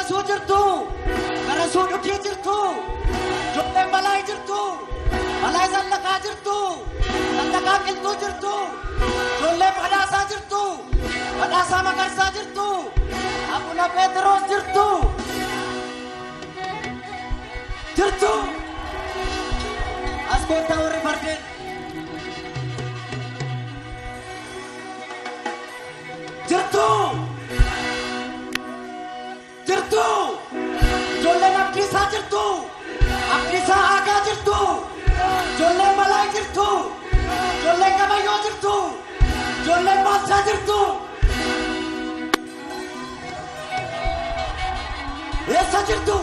Garasuu jirtu? Garasuu Dhukii jirtu? Ijoolleen Balaay jirtu? Balaay Zallaqaa jirtu? Zallaqaa Qilxuu jirtu? Ijoolleen Badhaasaa jirtu? Badhaasaa Magarsaa jirtu? Abuna Pheexiroos jirtu? Jirtu? As koottaa warri fardeen. Jirtu? Jirtu? Ijoolleen Abdiisaa jirtu? Abdiisaa Aagaa jirtu? Ijoolleen Balaay jirtu? Ijoolleen Gabayyoo jirtu? Ijoolleen Baalchaa jirtu? Eessa jirtu?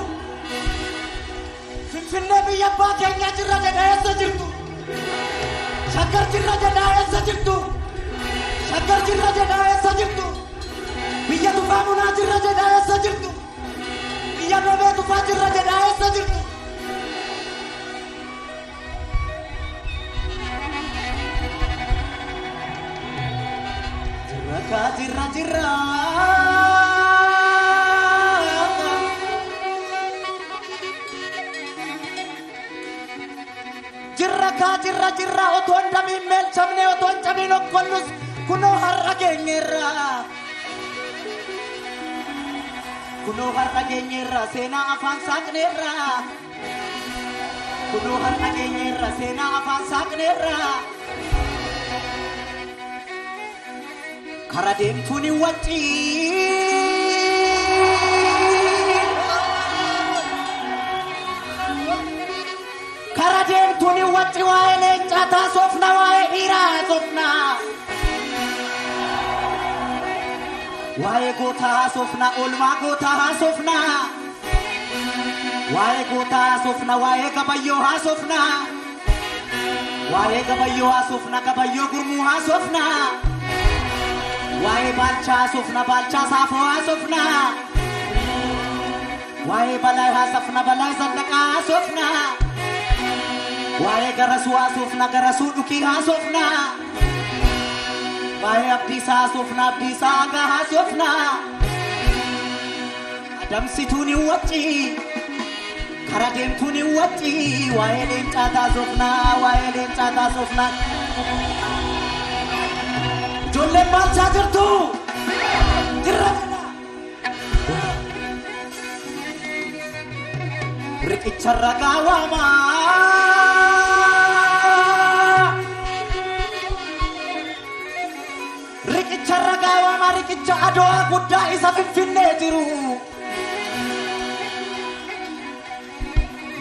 Finfinnee biyya abbaa keenyaa jirra jedha eessa jirtu? Shaggar jirra jedha eessa jirtu? Shaggar jirra jedha eessa jirtu? Biyya Tufaa Munaa jirra jedha eessa jirtu? Biyya Roobee Tufaa jirra jedha eessa jirtu? Jirra kaa jirra jirra. Jirra kaa jirra jirra otoo hin damiin meelchamne otoo hin cabiin okkollus kunoo har'a geenyeerra. Kunoo har'a geenyeerra seenaa afaan saaqneerra. Kunoo har'a geenyeerra seenaa afaan saaqneerra. Kara deemtuun hin waccii. Kara deemtuun hin wacci waa'ee leencaa taasofna waa'ee dhiiraa haasofna. Waa'ee gootaa haasofna oolmaa gootaa haasofna. Waa'ee gootaa haasofna waa'ee gabayyoo haasofna. Waa'ee gabayyoo haasofna gabayyoo gurmuu haasofna. Waa'ee baalchaa haasofna baalchaa saafoo haasofna. Waa'ee balaay haasofna balaay zallaqaa haasofna. Waa'ee garasuu haasofna garasuu dhukii haasofna. Waa'ee abdiisaa haasofna abdiisaa hagaa haasofna. Adamsituun hin wacci. Kara deemtuun hin wacci. Waa'ee leencaa taasofna waa'ee leencaa taasofna. Ijoolleen baalchaa jirtu. Jirra jedha. Riqicha ragaa waamaa. Riqicha ragaa waamaa riqicha Adowaa guddaa isa Finfinnee jiru.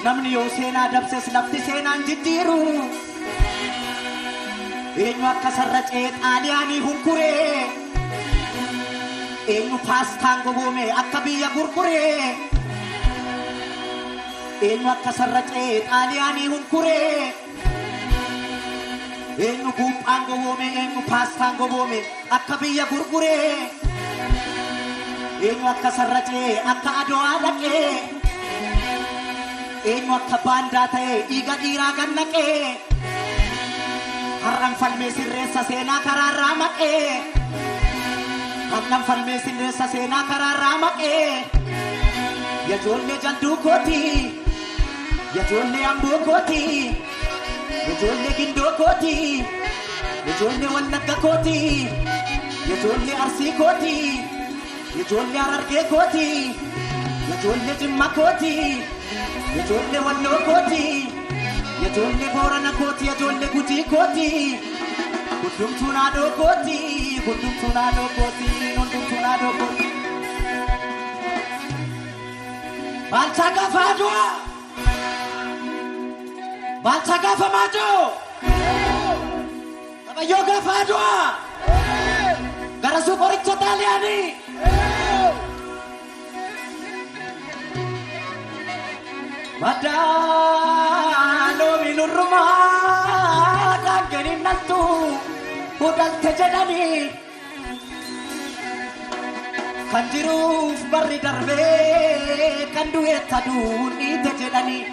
Namni yoo seenaa dabses lafti seenaan jijjiiru. Eenyu akka sarracee xaaliyaanii hunkuree. Eenyu paastaan gogoome akka biyya gurguree. Eenyu akka sarracee xaaliyaanii hunkuree. Eenyu guuphaan gogoome eenyu paastaan gogoome akka biyya gurguree. Eenyu akka sarracee akka adowaa dhaqee. Eenyu akka baandaa ta'e dhiiga dhiiraa gannaqee. Har'an falmee sirreessa seenaa karaarraa maqee. Har'an falmee sirreessa seenaa karaarraa maqee. Yajoollee jalduu kooti. Yajoollee amboo kooti. Yajoollee gindoo kooti. Yajoollee wallagga kooti. Yajoollee arsii kooti. Yajoollee harargee kooti. Yajoollee jimma kooti. Yajoollee walloo kooti. Yajoollee boorana kooti. Yajoollee gujii kooti. Hundumtuu naadoo kooti. Hundumtuu naadoo kooti. Hundumtuu naadoo kooti. Baalchaa gaafa Adwaa. Baalchaa gaafa Maajoo. Gabayyoo gaafa Adwaa. Garasuu qoricha Xaaliyaanii. Maddaa loomi nurrumaa daangeen hin dhaltu hudhalte jedhanii. Kan jiruuf barri darbee kan du'eetta duun dhiite jedhanii.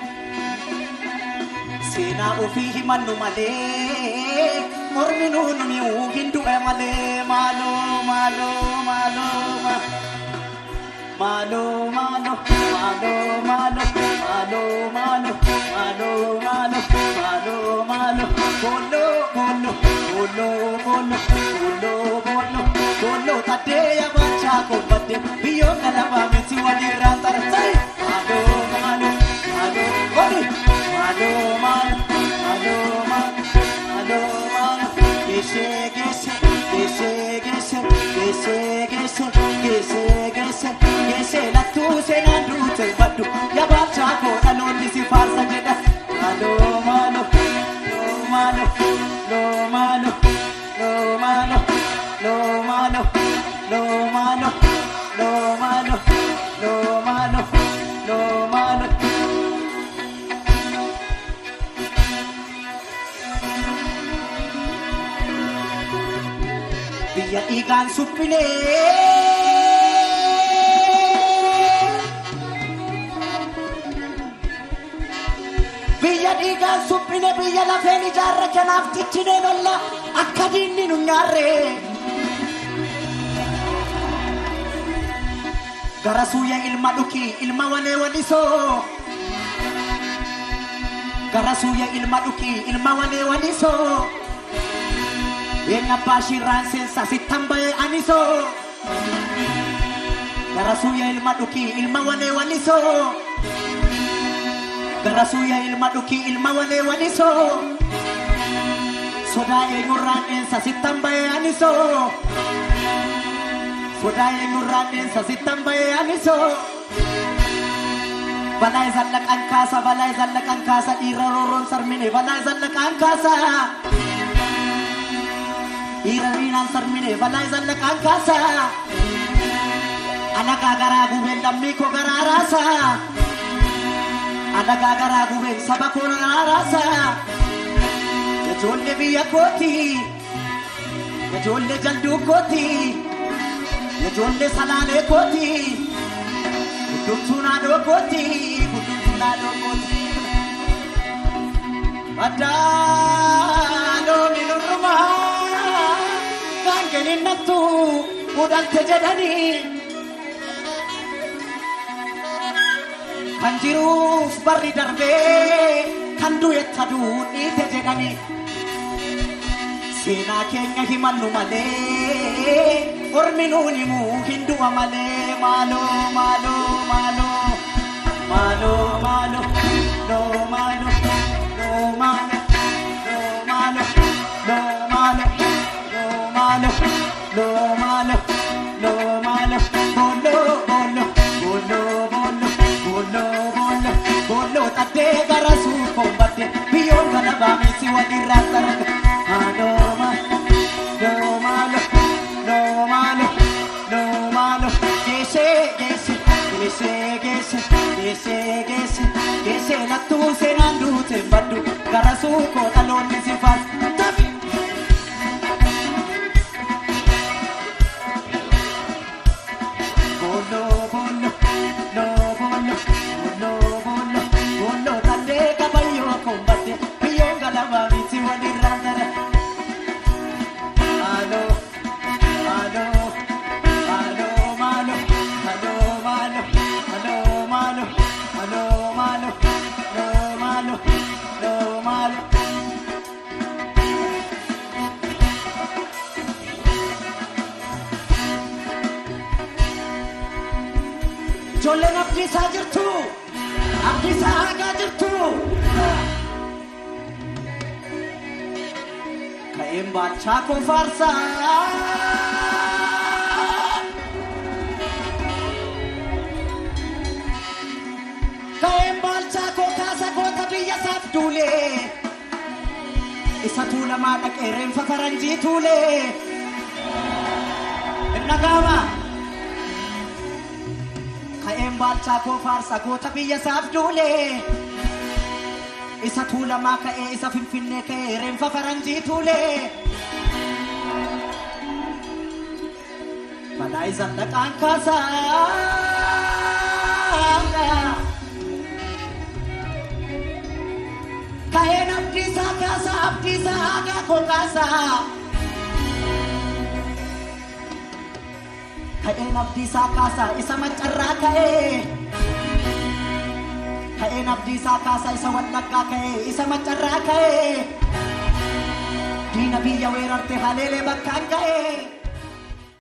Seenaa ofii himannu malee mormi nuun mi'uu hin du'e malee maaloo maaloo maaloo. Maaloo maaloo maaloo maaloo maaloo maaloo maaloo maaloo maaloo maaloo booloo booloo booloo booloo booloo booloo booloo taddee yaabachaa kobbadde biyyoon galamaa miti walirraa xarxari maaloo maaloo maaloo oli maaloo maaloo maaloo maaloo maaloo maaloo geeshee geeshee geeshee geeshee geeshee geeshee geeshee geeshee geeshee lattuu seenaan duute baddu yaabachaa koo dhaloonni si faarsa jedha maaloo maaloo maaloo maaloo maaloo maaloo maaloo maaloo maaloo maaloo maaloo maaloo. Biyya dhiigaan suphinee. Biyya dhiigaan suphine biyya lafeen ijaarre kanaaf ciccineen olla akka diinni nu nyaarre. Gara suuya ilma dhukii ilma walee walisoo. Gara suuya ilma dhukii ilma walee walisoo. Eenyu abbaa shirraan seensa sittan bahee anisoo. Gara suuya ilma dhukii ilma walee walisoo. Gara suuya ilma dhukii ilma walee walisoo. Sodaa eenyurraan dheensa sittan bahee anisoo. Sodaa eenyurraan dheensa sittan bahee anisoo. Balaa zallaqaan kaasa balaa zallaqaan kaasa dhiira roorroon sarmine balaa zallaqaan kaasa. Dhiira riinaan sarmine balaa zallaqaan kaasa. Alagaa garaa gubeen lammii koo garaa raasa. Alagaa garaa gubeen saba koo garaa raasa. Ijoollee biyya kooti. Ijoollee jalduu kooti. Ijoollee salaalee kooti. Hundumtuu naadoo kooti. Hundumtuu naadoo kooti. Maddaaloon nurrumaa gaangeen nattu udhalte jedhanii. Kan jiruuf barri darbee kan du'e aduun dhiite jedhanii. Seenaa keenya himannu malee ormi nuun himuu hin du'a malee maaloo maaloo maaloo maaloo maaloo loo maaloo loo maaloo loo maaloo loo maaloo loo maaloo loo maaloo loo maaloo booloo booloo booloo booloo booloo booloo booloo taddee gara suukoon badde biyyoon galabaa miti walirraa sarara maaloo maaloo maaloo loo maaloo loo maaloo geeshee geeshee geeshee geeshee geeshee geeshee geeshee lattuu seenaan duute baddu gara suukoo dhaloonni si faarsa. Tafi! Booloo booloo loo booloo booloo booloo booloo taddee kabayyoo kombadde biyyoon galabaa miti walirraa dara. Maaloo maaloo maaloo maaloo maaloo maaloo maaloo maaloo maaloo maaloo loo maaloo loo maaloo. Ijoolleen Abdiisaa jirtu. Abdiisaa Aagaa jirtu. Ka'een baachaa koo faarsaa. Ka'een baalchaa koo kaasa goota biyya isaaf duulee. Isa tuulamaa dhaqee reenfa faranjii tuulee. Hin dhaga'ama. Ka'een baalchaa koo faarsa goota biyya isaaf duulee. Isa tuulamaa ka'ee isa finfinnee ka'ee reenfa faranjii tuulee. Balaa isa dhaqaan kaasaa. Ka'een Abdiisaa kaasaa Abdiisaa Aagaa koo kaasaa. Ka'een Abdiisaa kaasaa isa Maccarraa ka'ee. Ka'een Abdiisaa kaasaa isa Wallaggaa ka'ee isa Maccarraa ka'ee. Diina biyya weerarte haleelee bakkaan ga'ee.